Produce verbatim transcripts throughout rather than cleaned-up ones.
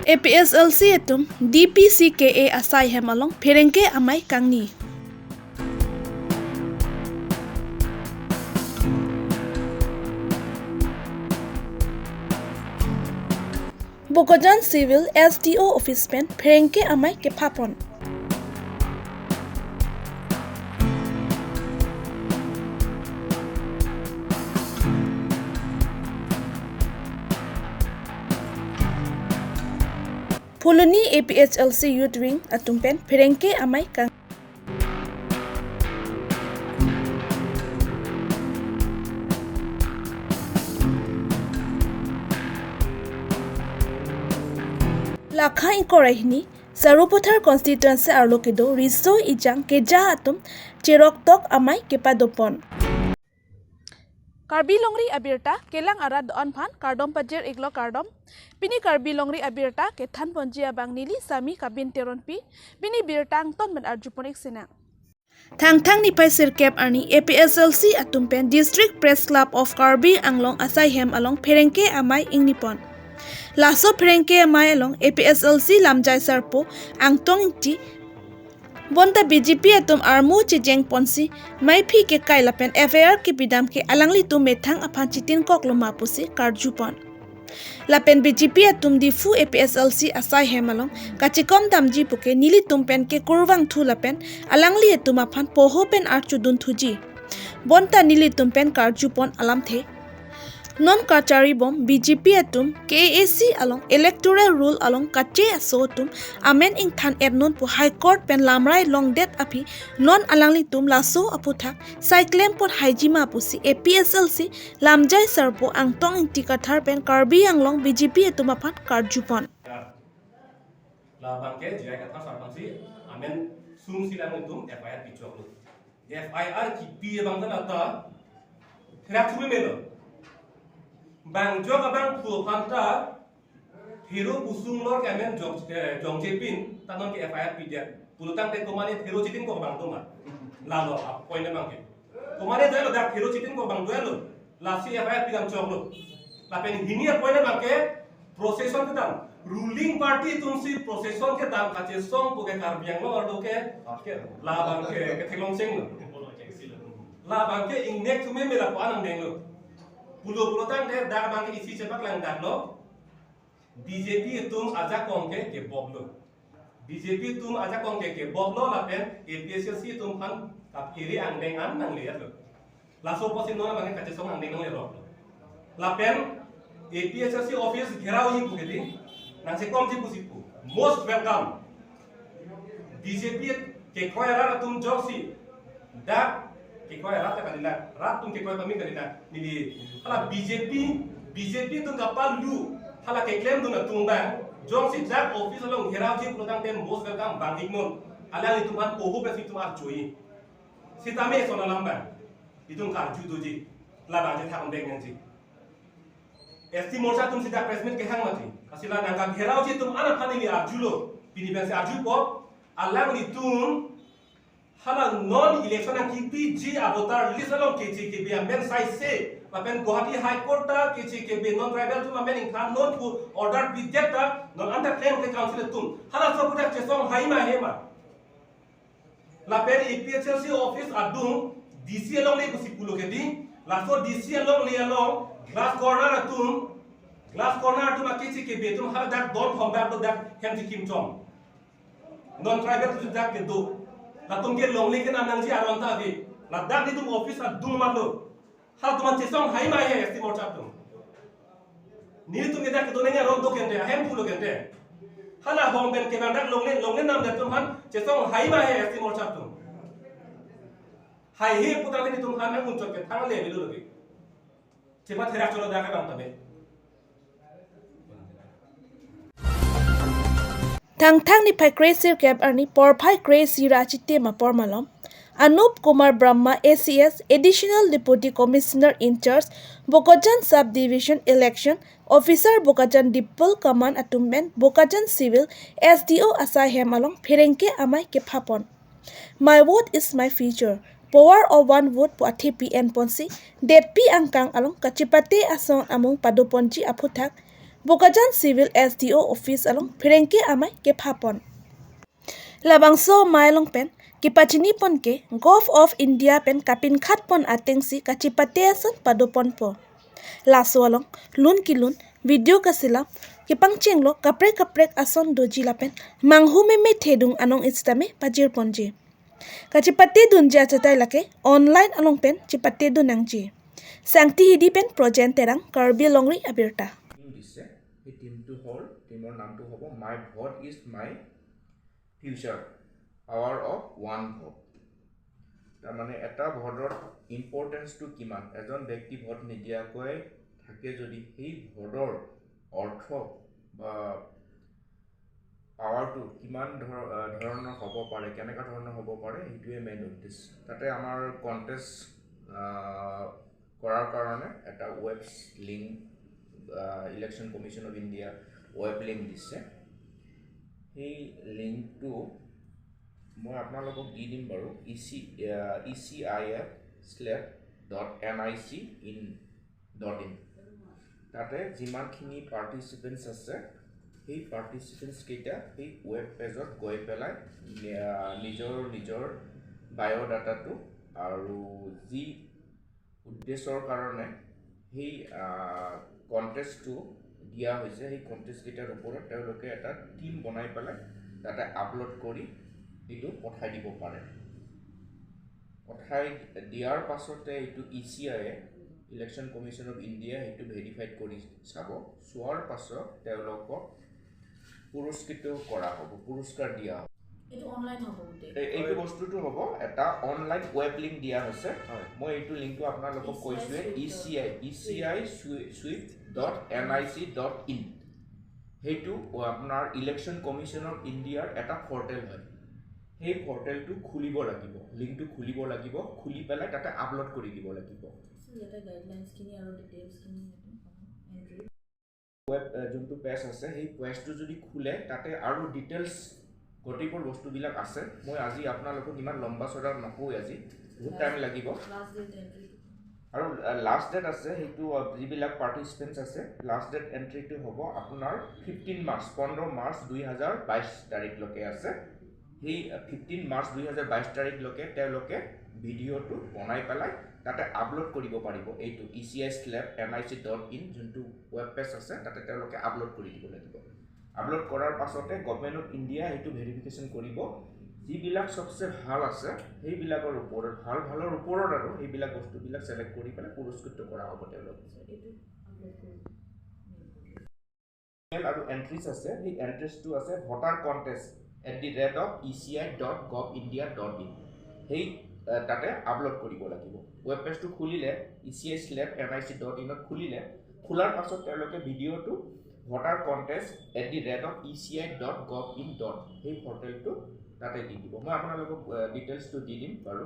A P S L C atum D P C K A asai hem along pherangke amei kangni. Bokajan Civil S D O Office pen pherangke amei kephapon. Phuloni A P H L C Youth Wing atum pen pherangke amei kang. Lakha ingkoi ra hini, Sarupathar constituency arlo kedo Riso Ejang keja atum cheroktok amei kepadopon. Karbi Longri Abirta kelang arat do-an aphan kardom pajir iklo kardom. Pini Karbi Longri Abirta kethan ponji abang neli Sami Kabin Teronpi. Pini birta angton pen arjupon ik sinang. Thangthang niphai sirkep arni A P S L C atum pen District Press Club of Karbi Anglong asai hem along pherangke amei ingnipon. Laso pherangke amei along A P S L C lamjai sarpo Angtong Ingti, bonta B J P atum armu chejeng ponsi meiphi kekai lapen F I R kepidam ke alanglitum methang aphan chitinkok loma pusi karjupon. Lapen B J P atum Diphu A P S L C asai hem along kachikom damji puke nelitum pen ke kurvangthu lapen alangli atum aphan poho pen archudun thuji. Bonta nelitum pen karjupon alamthe. Non kacharibom B J P atum K A A C along electoral roll along kache aso atum amen ingthan etnon pu High Court pen lamrai longdet aphi non alanglitum laso aphuthak sai klempon haiji ma pusi A P S L C lamjai sarpo Angtong Ingti Kathar pen Karbi Anglong B J P atum aphan karjupon. Labang ke J I Kathar sar aphansi amen sungsi alanglitum F I R pichoklo. F I R kipi abang ta lata therak chume melo. Bang jok abang phu aphan ta thero pusung lor ke amen jok, eh, jongje pin ta non ke F I R pidet. Pulotangte komatne thero chitinkok abang do ma. Lalo a point abang ke. Komatne doyalo, dak thero chitinkok abang doyalo. Lasi F I R pidam choklo. Lapen hini a point abang ke procession kedam. Ruling party atumsi procession kedam kachesong puke Karbi Anglong arlo ke, ke labang ke, ketheklong chenglo. Labang ke ingnek chume mela ko anang denglo. Pulo pulotangte dak abang ke isi chepaklangdaklo. B J P atum ajakong ke keboklo. B J P atum ajakong ke keboklo lapen A P H L C atum aphan kap iri angdeng an nangle-etlo. Laso apotsi non abang ke kachesong angdeng nangleroklo. Lapen A P H L C office gherauji pu ke dei, nangchekomji pusi pu. Most welcome. B J P kekroi arat atum joksi dak kekroi arat ta kalina, rat atum kekroi pame kalina, neli hala B J P, B J P atum kapalu hala keklemdun atum abang jongsi dak office along gherauji pulotangte most welcome bang-iknon. Alanglitum aphan poho pensi itum arjuji. Sitame eson alam abang itum karju doji, labang je thakon bek nangji. S T Morcha atumsi dak press meet kehang mati. Kasi la nangkagherauji atum an aphan neli arjulo. Pini pensi arjupo, alanglitum hala non election nangkipiji a voter list along K J K B amen saise lapen Guwahati High Court ta K J K B non tribal atum amen ingthannon pu order pidet ta non anta klem ke council atum. Halaso pu dak chesong hai ma he ma. Lapen A P H L C office adung D C alongle pusi pulo ke dei, laso D C alongle along glass corner atum, glass corner atum a K J K B atum hala dak don thom dak do dak hem chikim chom. Non tribal atum dak kedo. Latum ke longle kenam nangji aron ta ave. Ladak nelitum office adung matlo. Halatum aphan chesong hai ma he S T Morcha atum. Nelitum ke dak kedo nangji aron do kente, ahem pulo kente. Hala hong pen kevang dak longle, longle namdet atum aphan chesong hai ma he S T Morcha atum. Haihe putangte nelitum aphan nang unchot ke thangle avelo lagi. Chepatherak cholo dak abang tabe. Thangthang niphai kre sirkep arni porphai kre isi ra achitim apor malom Anup Kumar Brahma A C S, Additional Deputy Commissioner in Charge, Bokajan Sub Division Election Officer Bokajan Dipul Kaman atum pen Bokajan Civil S D O asai hem along pherangke amei kephapon. My vote is my future. Power of one vote pu athepi enponsi detpi angkang along kachipate ason amung padoponji aphuthak Bokajan Civil S D O Office along pherangke amei kephapon. Labangso amei along pen kepachini pon ke Govt of India pen kapinkhat pon atengsi kachipate ason padoponpo. Laso along lun kelun, video kaselam, kepangchenglo kaprek kaprek ason doji lapen manghu meme thedung anong sitame pajirponji. Kachipatedunji achetai lake online along pen chipatedun nangji. Sangti Hidi pen Projen Terang, Karbi Longri Abirta. দিছে। সেই টিমটো হ'ল, টিমৰ নামটো হ'ব My Vote Is My Future, Power of One Vote। তাৰমানে এটা ভোটৰ ইম্পৰ্টেঞ্চটো কিমান, এজন ব্যক্তি ভোট নিদিয়াকৈ থাকে যদি সেই ভোটৰ অৰ্থ বা পাৱাৰটো কিমান ধৰ- আহ, ধৰণৰ হ'ব পাৰে, কেনেকুৱা ধৰণৰ হ'ব পাৰে, সেইটোৱে মেইন উদ্দেশ্য। তাতে আমাৰ কণ্টেষ্ট কৰাৰ কাৰণে এটা web link, election commission of India web link দিছে। সেই লিংকটো মই আপোনালোকক দি দিম বাৰু, E C E C I F sweep dot N I C in dot in. তাতে যিমানখিনি পাৰ্টিচিপেণ্টছ আছে, সেই পাৰ্টিচিপেণ্টছকেইটা সেই ৱেব পেজত গৈ পেলাই, আহ, নিজৰ নিজৰ বায়'ডাটাটো আৰু যি উদ্দেশ্যৰ কাৰণে সেই কণ্টেষ্টটো দিয়া হৈছে, সেই কণ্টেষ্টকেইটাৰ ওপৰত তেওঁলোকে এটা টিম বনাই পেলাই তাতে আপলোড কৰি এইটো পঠাই দিব পাৰে। পঠাই দিয়াৰ পাছতে এইটো E C I uh, election commission of India, সেইটো ভেৰিফাইড কৰি চাব। চোৱাৰ পাছত তেওঁলোকক পুৰস্কৃত কৰা হ'ব, পুৰস্কাৰ দিয়া হ'ব। এইটো অনলাইন হ'ব গোটেই। এই- এইটো বস্তুটো হ'ব, এটা অনলাইন ৱেব লিংক দিয়া হৈছে। হয়। মই এইটো লিংকটো আপোনালোকক ECI কৈছোঁৱে, sweep E C I, E C I sweep dot N I C dot in. সেইটো আপোনাৰ ইলেকশ্যন কমিশ্যন অফ ইণ্ডিয়াৰ এটা পৰ্টেল হয়। সেই পৰ্টেলটো খুলিব লাগিব, লিংকটো খুলিব লাগিব, খুলি পেলাই তাতে আপলোড কৰি দিব লাগিব। So, ইয়াতে গাইডলাইনছখিনি আৰু ডিটেইলছখিনি ইয়াতে পাব, এণ্ট্ৰি। ৱেব আহ, যোনটো পেজ আছে, সেই পেজটো যদি খোলে, তাতে আৰু ডিটেইলছ গোটেইবোৰ বস্তুবিলাক আছে। মই আজি আপোনালোকক ইমান লম্বা চৰা নকওঁ আজি, বহুত টাইম লাগিব। Last date entry. আৰু লাষ্ট ডেট আছে, সেইটো আহ, যিবিলাক পাৰ্টিচিপেণ্টছ আছে, লাষ্ট ডেট এণ্ট্ৰিটো হ'ব আপোনাৰ ফিফটিন মাৰ্চ, পোন্ধৰ মাৰ্চ দুই হাজাৰ বাইছ তাৰিখলৈকে আছে। সেই ফিফটিন মাৰ্চ দুই হাজাৰ বাইছ তাৰিখলৈকে তেওঁলোকে ভিডিঅ'টো বনাই পেলাই তাতে আপলোড কৰিব পাৰিব। এইটো E C I sweep N I C dot in যোনটো ৱেব পেজ আছে, তাতে তেওঁলোকে আপলোড কৰি দিব লাগিব। আপলোড কৰাৰ পাছতে গভৰ্ণমেণ্ট অফ ইণ্ডিয়া সেইটো ভেৰিফিকেশ্যন কৰিব। যিবিলাক চবচে ভাল আছে, সেইবিলাকৰ ওপৰত, ভাল ভালৰ ওপৰত আৰু সেইবিলাক বস্তুবিলাক ছিলেক্ট কৰি পেলাই পুৰস্কৃত কৰা হ'ব তেওঁলোকক। এইটো আপলোড কৰিম। আৰু এণ্ট্ৰিজ আছে, সেই এণ্ট্ৰিজটো আছে voter contest at the rate of E C I dot gov India dot in. সেই আহ, তাতে আপলোড কৰিব লাগিব। ৱেব পেজটো খুলিলে, E C I sweep N I C dot ইনত খুলিলে, খোলাৰ পাছত তেওঁলোকে ভিডিঅ'টো voter contest at the rate of E C I dot gov in dot, সেই পৰ্টেলটো তাতে দি দিব। মই আপোনালোকক ডিটেইলছটো দি দিম বাৰু,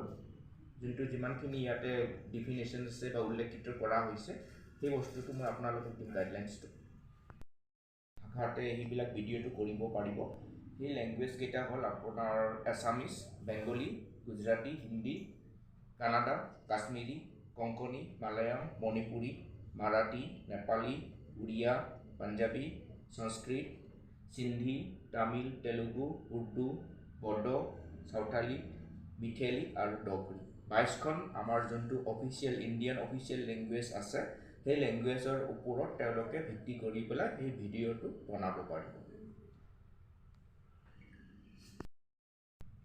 যোনটো যিমানখিনি ইয়াতে ডিফিনেশ্যন আছে বা উল্লেখিত কৰা হৈছে, সেই বস্তুটো মই আপোনালোকক দিম, গাইডলাইনছটো। ভাষাতে সেইবিলাক ভিডিঅ'টো কৰিব পাৰিব। সেই লেংগুৱেজকেইটা হ'ল আপোনাৰ এছামিজ, বেংগলী, গুজৰাটী, হিন্দী, কানাডা, কাশ্মীৰী, কংকণী, মালয়ালম, মণিপুৰী, মাৰাঠী, নেপালী, উৰিয়া, পাঞ্জাবী, সংস্কৃত, সিন্ধী, তামিল, তেলুগু, উৰ্দু, বড়ো, চাওথালী, মিথেলী আৰু ডগৰী। বাইছখন আমাৰ যোনটো অফিচিয়েল, ইণ্ডিয়ান অফিচিয়েল লেংগুৱেজ আছে, সেই লেংগুৱেজৰ ওপৰত তেওঁলোকে ভিত্তি কৰি পেলাই সেই ভিডিঅ'টো বনাব পাৰিব।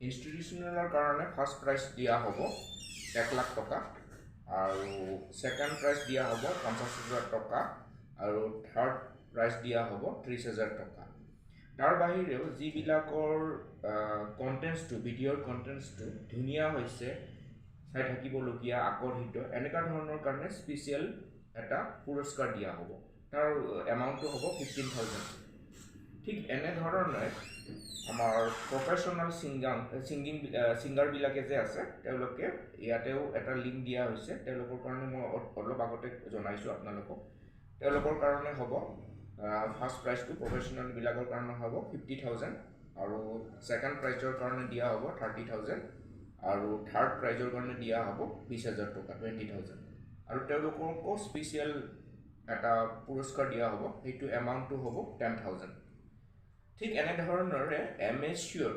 ইনষ্টিটিউচনেলৰ কাৰণে ফাৰ্ষ্ট প্ৰাইজ দিয়া হ'ব এক লাখ টকা, আৰু ছেকেণ্ড প্ৰাইজ দিয়া হ'ব পঞ্চাছ হাজাৰ টকা, আৰু থাৰ্ড প্ৰাইজ দিয়া হ'ব ত্ৰিছ হাজাৰ টকা। তাৰ বাহিৰেও যিবিলাকৰ কণ্টেণ্টছটো, ভিডিঅ'ৰ কণ্টেণ্টছটো ধুনীয়া হৈছে, চাই থাকিবলগীয়া, আকৰ্ষিত, এনেকুৱা ধৰণৰ কাৰণে স্পেচিয়েল এটা পুৰস্কাৰ দিয়া হ'ব। তাৰ এমাউণ্টটো হ'ব ফিফটিন থাউজেণ্ড। ঠিক এনেধৰণে আমাৰ প্ৰফেশ্যনেল ছিংগাং ছিংগিং ছিংগাৰবিলাকে যে আছে, তেওঁলোকে ইয়াতেও এটা লিংক দিয়া হৈছে, তেওঁলোকৰ কাৰণে মই অ- অলপ আগতে জনাইছোঁ আপোনালোকক। তেওঁলোকৰ কাৰণে হ'ব ফাৰ্ষ্ট প্ৰাইজটো, প্ৰফেশ্যনেলবিলাকৰ কাৰণে হ'ব ফিফটি থাউজেণ্ড, আৰু ছেকেণ্ড প্ৰাইজৰ কাৰণে দিয়া হ'ব থাৰ্টি থাউজেণ্ড, আৰু থাৰ্ড প্ৰাইজৰ কাৰণে দিয়া হ'ব বিছ হাজাৰ টকা, টুৱেণ্টি থাউজেণ্ড। আৰু তেওঁলোককো স্পেচিয়েল এটা পুৰস্কাৰ দিয়া হ'ব। সেইটো এমাউণ্টটো হ'ব টেন থাউজেণ্ড। ঠিক এনেধৰণৰে এমেচিয়ৰ,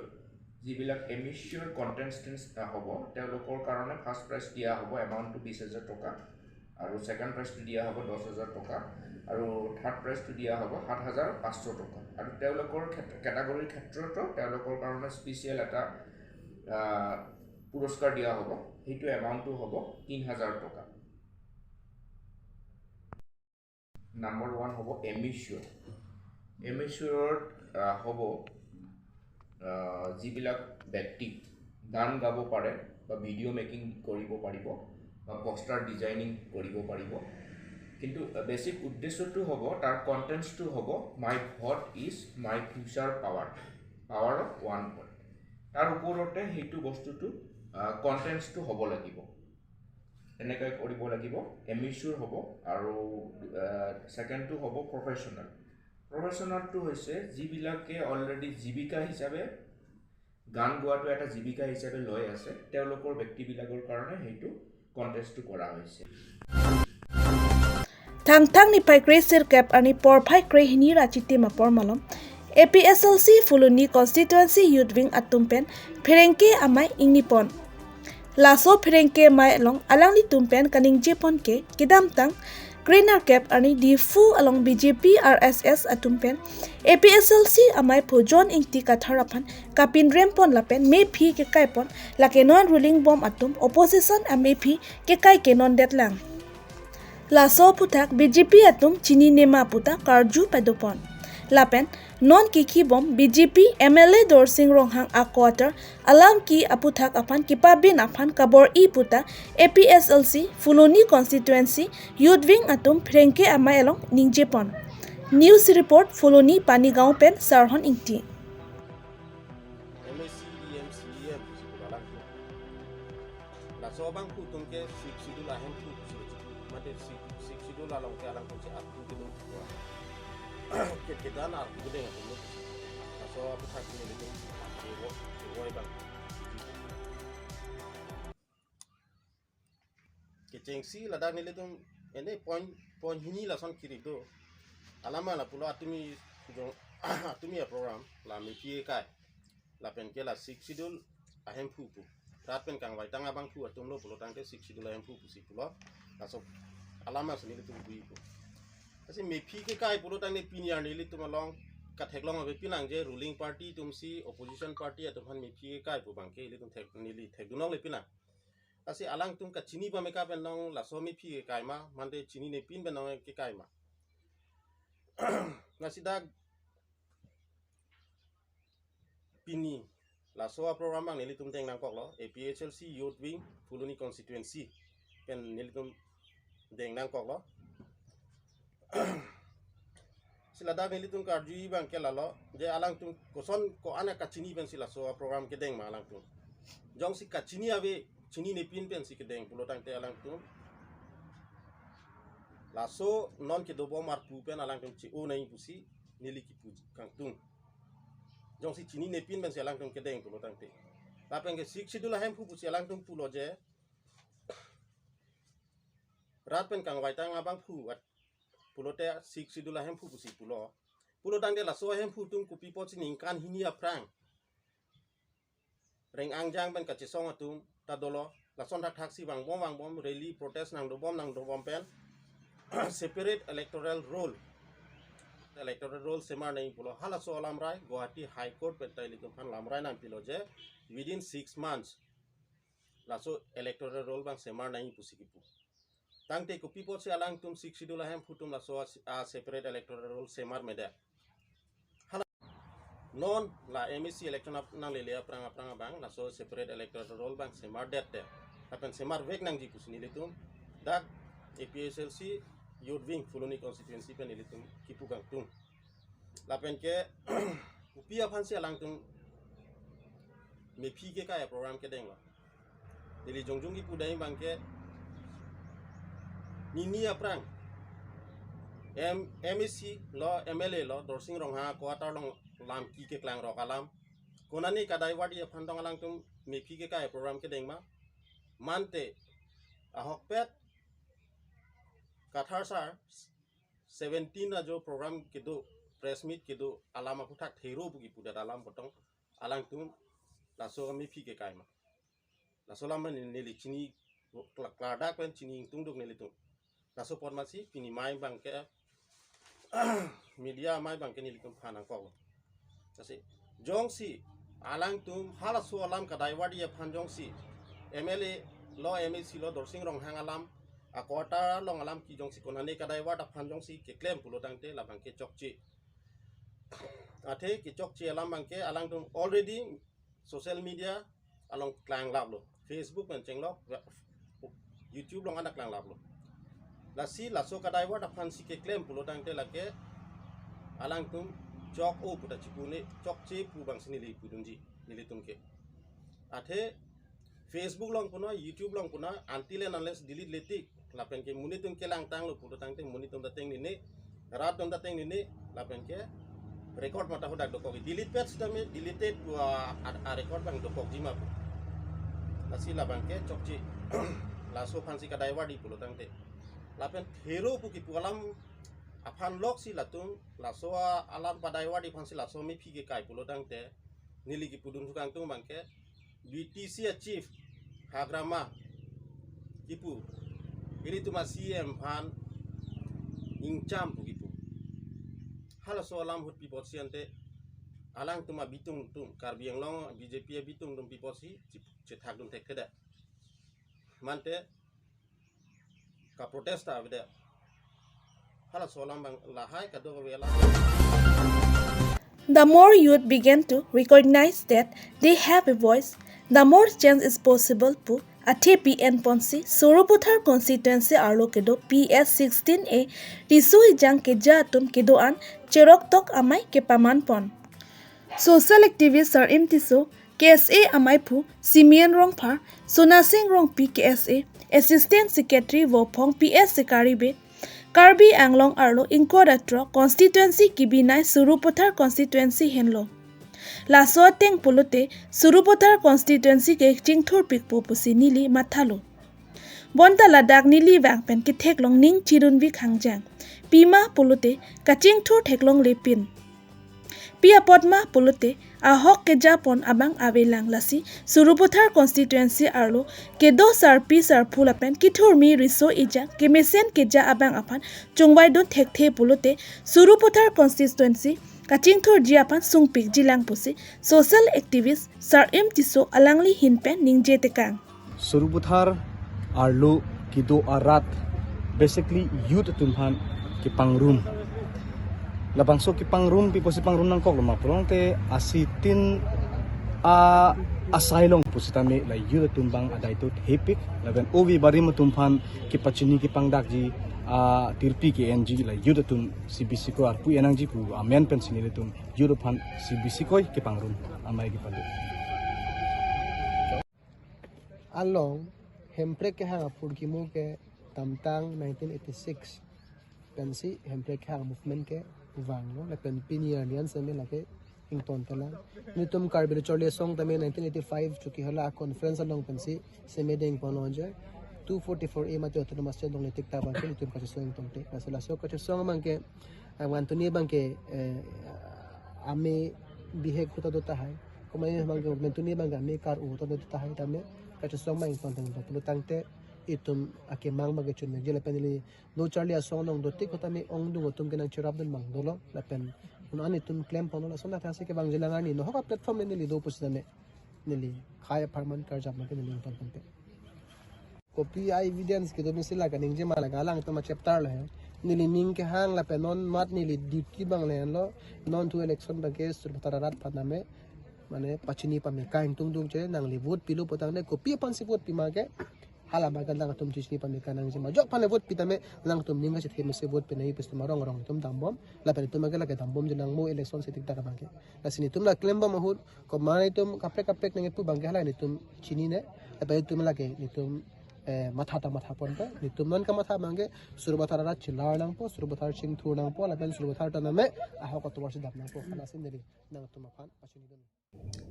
যিবিলাক এমেচিয়ৰ কণ্টেষ্টেণ্টছ হ'ব, তেওঁলোকৰ কাৰণে ফাৰ্ষ্ট প্ৰাইজ দিয়া হ'ব এমাউণ্টটো বিছ হাজাৰ টকা, আৰু ছেকেণ্ড প্ৰাইজটো দিয়া হ'ব দহ হাজাৰ টকা, আৰু থাৰ্ড প্ৰাইজটো দিয়া হ'ব সাত হাজাৰ পাঁচশ টকা। আৰু তেওঁলোকৰ ক্ষেত্ৰ কেটাগৰীৰ ক্ষেত্ৰতো তেওঁলোকৰ কাৰণে স্পেচিয়েল এটা আহ, পুৰস্কাৰ দিয়া হ'ব। সেইটো এমাউণ্টটো হ'ব তিনি হাজাৰ টকা। নাম্বাৰ ওৱান হ'ব এমেচিয়ৰ। এমেচিয়ৰত আহ, হ'ব আহ, যিবিলাক ব্যক্তি গান গাব পাৰে বা ভিডিঅ' মেকিং কৰিব পাৰিব বা পোষ্টাৰ ডিজাইনিং কৰিব পাৰিব, কিন্তু বেচিক উদ্দেশ্যটো হ'ব, তাৰ কণ্টেণ্টছটো হ'ব, "My vote is my future power, power of one vote।" তাৰ ওপৰতে সেইটো বস্তুটো কণ্টেণ্টছটো হ'ব লাগিব। তেনেকৈ কৰিব লাগিব। এমেচিয়ৰ হ'ব। আৰু ছেকেণ্ডটো হ'ব প্ৰফেচনেল। প্ৰফেচনেলটো হৈছে যিবিলাকে অলৰেডি জীৱিকা হিচাপে, গান গোৱাটো এটা জীৱিকা হিচাপে লৈ আছে, তেওঁলোকৰ ব্যক্তিবিলাকৰ কাৰণে সেইটো কণ্টেষ্টটো কৰা হৈছে। Thangthang niphai kre sirkep arni porphai kre hini ra chitim apor malom A P S L C Phuloni Constituency Youth Wing atum pen pherangke amei ingnipon. Laso pherangke amei along alanglitum pen kaningjepon ke kedamtang kre nerkep arni Diphu along B J P R S S atum pen A P S L C amei phu John Ingti Kathar aphan kapinrempon lapen mephi kekaipon, lake non ruling bom atum opposition amephi kekai ke non detlang. Laso aphuthak B J P atum chinine ma puta karju padopon. Lapen non kekhibom B J P M L A Dorsing Ronghang a-quarter alam ke aphuthak aphan kepabin aphan kabor-i puta A P S L C Phuloni Constituency Youth Wing atum pherangke amei along ningjepon. News report, Phuloni Panigaon pen Sarhon Ingti. M A C, E M, C E M, pusi pu alang tu. Laso abang pu atum ke Sixth Schedule ahemphu pusi pu. Mate Sixth, Sixth Schedule along ke alang pu si atu gitu. Ke kita na atu gitu ya, pu. Laso apu tak ini gitu. Ero, ero abang. Kechengsi ladak nelitum ene point, point hini lason kiri do. Alama lapulo atumi jong, atumi a-program la mephi kekai. Lapen ke la Sixth Schedule ahemphu pu. Rat pen kangvaitang abangphu atum lo pulo tangte Sixth Schedule ahemphu pusi pulo. Laso alama si nelitum bui pu. Lasi mephi kekai pulo tangte pini arni nelitum along katheklong ave pinang je ruling party atum si opposition party atum aphan mephi kekai pu abang ke nelitum thek, neli thekdunlongle pinang. Lasi alangtum kachini pame ka pen nong laso mephi kekai ma, mante chininepin pen nong kekai ma. Lasi dak pini laso a-program abang nelitum deng nangkoklo, A P H L C Youth Wing, Phuloni Constituency pen nelitum deng nangkoklo. Si ladak nelitum karju-i abang ke lalo, je alangtum koson ko-an kachini pensi laso a-program kedeng ma alangtum. Jongsi kachini ave, chininepin pensi kedeng pulo tangte alangtum laso non kedobom arpu pen alangtum che-o nai pusi neli kipu kangtung. Jongsi chininepin pensi alangtum kedeng pulo tangte. Lapen ke Sixth Schedule ahemphu pusi alangtum pulo je rat pen kangvaitang abangphu at pulote Sixth Schedule ahemphu pusi pulo. Pulo tangte laso ahemphu atum kopi apotsi ningkan hini aphrang reng angjang pen kachesong atum ta dolo, lason thakthak si vangbom vangbom rally protest nangdobom nangdobom pen separate electoral roll, electoral roll semar nai pulo. Halaso alamrai Guwahati High Court pen ta ilitum aphan lamrai nangpilo je within six months laso electoral roll abang semar nai pusi kipu. Tangte kopi apotsi alangtum Sixth Schedule ahemphu atum laso a, a separate electoral roll semar medet. Hala non la M A C election ap nanglele aphrang aphrang abang laso separate electoral roll abang semardet te. Lapen semarvek nangji pusi nelitum dak A P H L C Youth Wing Phuloni Constituency pen nelitum kipu kangtung. Lapen ke kopi aphansi alangtum mephi kekai a-program kedenglo. Neli jongjong kipu dai abang ke nini aphrang M, M A C lo, M L A lo, Dorsing Ronghang a-quarter along lam ke keklang rok alam. Konane kadai wardi aphan tong alangtum mephi kekai a-program kedeng ma. Mante ahokpet Kathar sir seventeen ajo program kedo, press meet kedo alam aphuthak thero pu kipudet alam potong alangtum laso amephi kekai ma. Laso alam neli chini kla-, klardak pen chini ingtungduk nelitum. Laso apot masi pini amei abangke media amei abangke nelitum aphan nangkok. Lasi jongsi alangtum halaso alam kadai wardi aphan jongsi M L A lo, M A C lo, Dorsing Ronghang alam, a quarter along alam ke jongsi konane kadai wardi aphan jongsi keklem pulo tangte labangke chokche. Athe kechokche alam abangke alangtum already social media along klanglaplo, Facebook pen chenglok, YouTube along anak klanglaplo. Lasi laso kadai wardi aphansi keklem pulo tangte lake alangtum chok-o pu ta chipune, chokche pu abangsi neli pudunji nelitum ke. Athe Facebook along punon, YouTube along punon, until and unless delete letik lapen ke monit atum kelangtanglo pulo tangte monit atum ta tengnine, rat atum ta tengnine, lapen ke record mate hadak dokok. Delete page tame deleted pu a, a, a record abang dokokji ma pu. Lasi labangke chokche. Laso aphansi kadai wardi pulo tangte. Lapen thero pu kipu alam aphan loksi latum laso a-, alam padai wardi aphansi laso amephi kekai pulo tangte neli kipudun thukangtung abangke B T C a chief Hagrama kipu, ilitum a C M aphan ingcham pu kipu. Halaso alam ahut pi apotsi ante alangtum abitung atum, Karbi Anglong B J P abitung atum pi apotsi chip-, chethakdun thekthedet? Mate kaprotest ta avedet. Halaso alam abang lahai kadokave alam. The more youth begin to recognize that they have a voice, the more change is possible pu athe pi enponsi Sarupathar constituency arlo kedo P S sixteen A riso ejang keja atum kedo-an cheroktok amei kepamanpon. Social activist Sar-im Tisso, K S A amaiphu Simeon Rongphar, Sonasing Rongpi K S A, Assistant Secretary Vophong P S Sikaribe, Karbi Anglong arlo ingkoi ra throk constituency kebinai Sarupathar constituency henlo. Laso ateng pulote Sarupathar constituency ke chingthurpikpo pusi neli mathalo. Bonta ladak neli vang pen ketheklong ning chirunvik hangjang. Pima pulote kachingthur theklonglepin. Pi apot ma pulote ahok kejapon abang avelang, lasi Sarupathar constituency arlo kedo sarpi sarpo lapen kethurmi riso ejang kemesen keja abang aphan chongvaidun thekthe pulote Sarupathar constituency kachingthurji aphan sungpikjilang pusi social activist Sar-im Tisso alangli ahin pen ningje tekang. Sarupathar arlo kedo arat basically youth atum aphan kepangrum. Labangso kepangrum, pi apotsi pangrum nangkoklo ma pulote asitin a asai along pusitame la youth atum abang adai to thepik, lapen ove barim atum aphan kepachini kepangdakji, a tirpi ke-enji la youth atum C B C ko arpu enangji pu amen pensi nelitum youth aphan C B C ko kepangrum amei kepado. Along Hemprek kehang apor kimo ke damtang nineteen eighty-six pensi Hemprek kehang movement kevanglo, lapen pini arni an seme lake ingtontelang. Nelitum Karbi Lo Charli Asong tame nineteen eighty-five chuki hala conference along pensi seme dengponlo je two forty-four A mate autonomous state longle tik ta abangke nelitum kachesong ingtonte. Lasi laso kachesong abangke, ah, Mantuni abangke, eh, ame bihek ahut ta do tahai. Komane abangke Mantuni abangke ame kar-u ahut ta do tahai, tame kachesong abang ingtonte, pulo tangte itum akemang abangke chunmekji lapen neli Lo Charli Asong along dotik ahut tame ongdung atum ke nangcherapdun abang dolo lapen un-an itum klemponlo, lason athasi kevangjilang arni nohok a platform neli do pusitame neli khei apharman karjap abangke neli ingtonponpe. Kopi a evidence kedo mesi la kaningje ma, la alangtum a chapter lo he. Neli ning kehang lapen non mat neli duty abang le lo. Non thu election abangke Sarupathar arat aphan tame, mane pachini pameka ingtungdung che, nangli vote pilo pu tangte kopi aphansi vote pima ke. Hala abangke alangtum chini pameka nangji ma. Jok aphan le vote pi tame alangtum ning kachethe mesi vote pi nai pu sitame rong rong itum dambom. Lapen itum abangke lake dambomjilang mo election si tik tak abangke. Lasi nelitum la klembom ahut, komane itum kaprek kaprek nangkepu abangke hala nelitum chinine. Lapen itum lake nelitum, eh, matha ta mathaponpe. Nelitum non kamatha abangke Sarupathar arat chelar nangpo, Sarupathar chingthur nangpo, lapen Sarupathar ta name ahok atovar si dam nangpo. Hala si neli nangtum aphan pachinidun.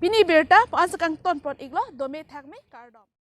Pini abirta pu-an si kangtonpon iklo, dome thakme, kardom.